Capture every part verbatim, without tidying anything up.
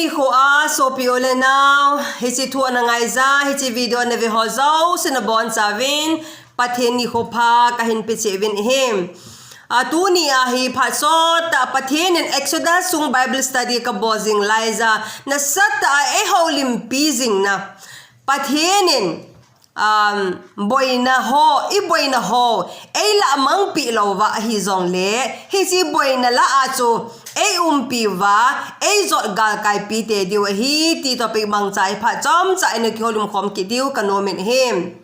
Nikho a sopi u le nau, hiche thu ana ngaija, hiche video ana ve ho jouse nabonchauvin Pathen nikho pha kahin pe cheh uvin ahi. A, tuni a hi phat sot tah Pathen in Exodus sung Bible study kabol jing laija, nasatah a eihoulimpi jing na, Pathen in um, boina ho, iboina ho eilah mangpeh louva ahijongle, hiche boina lah a chu eiumpi uva, eijot galkaipi tei diu ahi ti topic mangcha a hi phat chomcha in kihoulim khom kit diu kanom in ahi.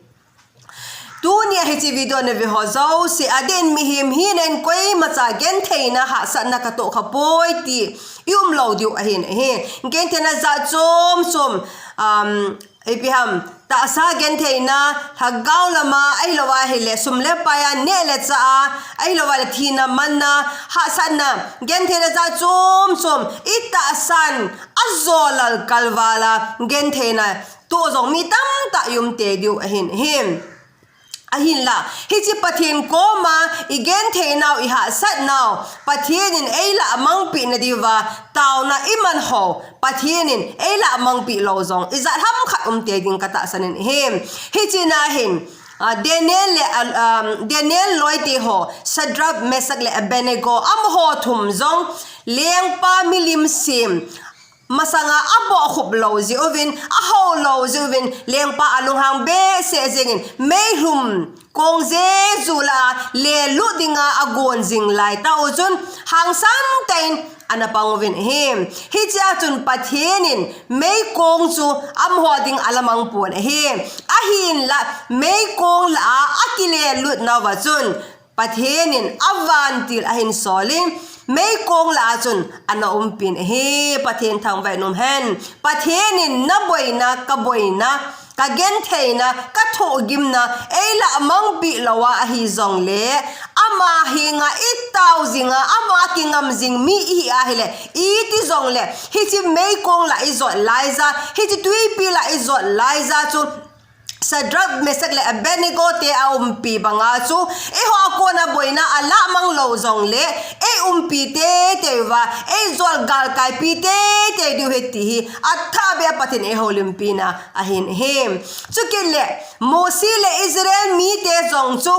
Tuni a hiche video ana ve ho jouse, adeh in mihem hina in koimacha gentheina hahsatna katoh khapoi ti ium lou diu ahin ahi. Gentheina jat chom chom, um, ipi ham, tahsa gentheina, lhagao lama, ahilouva ahile sum le pai a, neh le chah a, ahilouva le thina manna, hahsatna, gentheina jat chom chom, itahsan, ajo lalkal val a gentheina toh jong mi tamtah ium tei diu ahin ahi. Ahinla, hiche Pathen koma igentheinau, ihahsatnau, Pathen in eilah mangpeh na diuva taona iman ho, Pathen in eilah mangpeh lou jong ijat ham khat um tei ding katahsan in ahi. Hiche na hin, ah, Daniel le, ah, um, Daniel loite ho, Shadrach, Meshach le Abednego, amaho thum jong lengpa milim sem, masanga abohkhup lou jeh uvin, ahou lou jeh uvin, lengpa alunghang behseh jengin, meilhum kong jeju lah a lelut dinga agon jing laitah u chun, hangsan tah in ana pang uvin ahi. Hichea chun Pathen in meikong chu amaho ding alamang pon ahi. Ahinla, meikong lah a akilelut nauva chun, Pathen in avantil ahin sol in, meikong lah a chun ana umpin ahi. Pathen thangvah in umhen. Pathen in naboina, kaboina, kagentheina, kathohgimna eilah mangpeh louva ahijongle, ama henga itao jinga, ama kingam jing mi ihi ahile, iti jongle, hiche meikong lah ijot laija, hiche twipi lah ijot laija chu, Shadrach, Meshach le Abednego te aumpi banga chu, eiho a kona boina alah mang lou jongle, eiumpi teitei uva, eijot galkaipi teitei diu ahi ti hi, athahbeh a Pathen in eihoulimpina ahin ahi. Chukit le, Mose le Israel mite jong chu,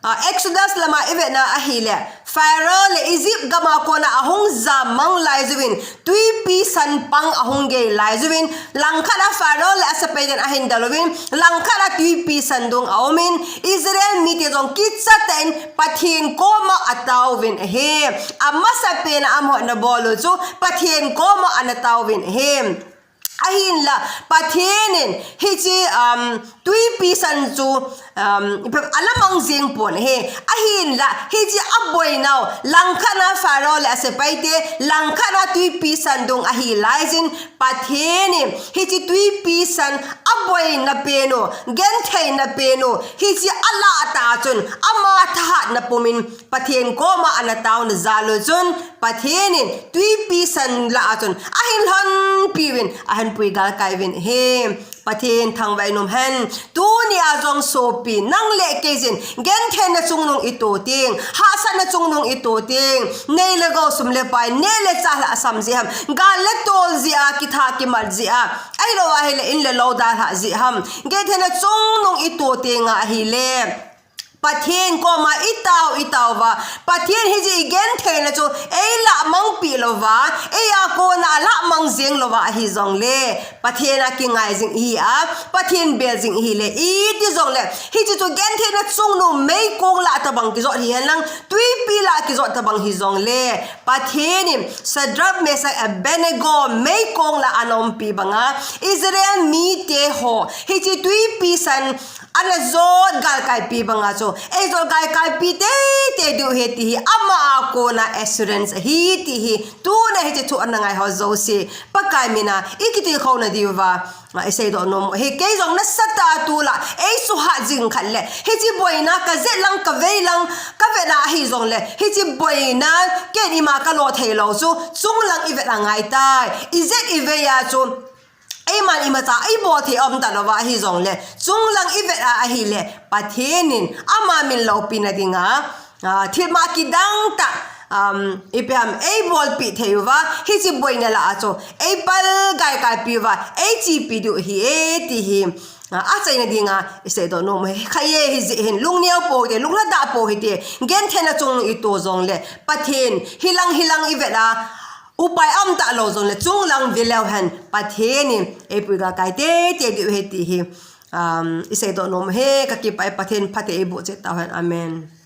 ah, Exodus lama ivetna ahile, Pharaoh le Egypt gama kona ahung jammang laiju vin, twipi san pang ahung gei laiju vin, langkhat a Pharaoh le asepai ten ahin del uvin, langkhat a twipi san dung aumin, Israel mite jong kichatah in Pathen koma ataovin ahi. Amasapen a amaho ana bol u chu Pathen koma ana taovin ahi. Ahinla, Pathen in hiche, um, twipi san chu, um, alamang jeng pon ahi. Ahinla, hiche aboinau, langkhat a Pharaoh le asepai te, langkhat a twipi san dung ahi laijin, Pathen in hiche twipi san aboina pen u, gentheina pen u, hiche alah tah chun, ama thahatna pumin, Pathen koma ana taona jal u chun, Pathen in twipi san lah a chun ahin lhonpi uvin, ahin pui galkai uvin ahi. Pathen thangvah in umhen. Tuni a jong sopi, nang le kei jin, gentheina chungnung ito teng, hahsatna chungnung ito teng, nei le gou, sum le pai, neh le chah lhahsam jeh ham, gal le tol jeh a, kitha kimat jeh a, ahilou ahile in le lou dalhah jeh ham, gentheina chungnung ito teng ahile, Pathen koma itao, itao uva, Pathen hiche igentheina chu eilah mangpeh louva, eia kona alah mang jeng louva ahijongle, Pathen a kingai jing ihi a, Pathen bel jing ihile, iti jongle, hiche chu gentheina chungnung meikong lah tobang kijot hihen lang, twipi lah kijot tobang hijongle, Pathen in Shadrach, Meshach, Abednego meikong lah a ana umpi banga, Israel mite ho, hiche twipi san ana jot galkaipi banga chu, eijot galkaipi teitei diu ahi ti hi, ama a kona assurance ahi ti hi, tuna hiche thu ana ngai ho jouse, Pakai mina ikitilkhouna diuva, a, iseidoh nom u ahi. Kei jong nasatah a tulai, eisuhat jing khat le, hiche boina kajet lang, kavei lang, kavet a ahijongle, hiche boina ken ima kalo thei lou chu, chunglang ivet angaitai, ijet ivei a chu, eiman imacha eibol thei aum talouva ahijongle, chunglang ivet a ahile, Pathen in ama min loupina dinga, a, thilmah kidang tah, um, ipi ham, eibolpi thei uva, hiche boina lah a chu eipal gaikai pi uva, eichepi diu ahi e ti hi, ah, achaina dinga iseidoh nom u ahi. Khat e, hijeh hin lungneo pou hite, lunglhadah pou hite, gentheina chung ito jongle Pathen, hilang hilang ivet a upai aum talou jongle chunglang veleu hen Pathen in eipui gaikai teitei diu ahi ti hi, um, iseidoh nom u ahi. Kakipah e, Pathen phatthei eiboh cheh tauhen. Amen.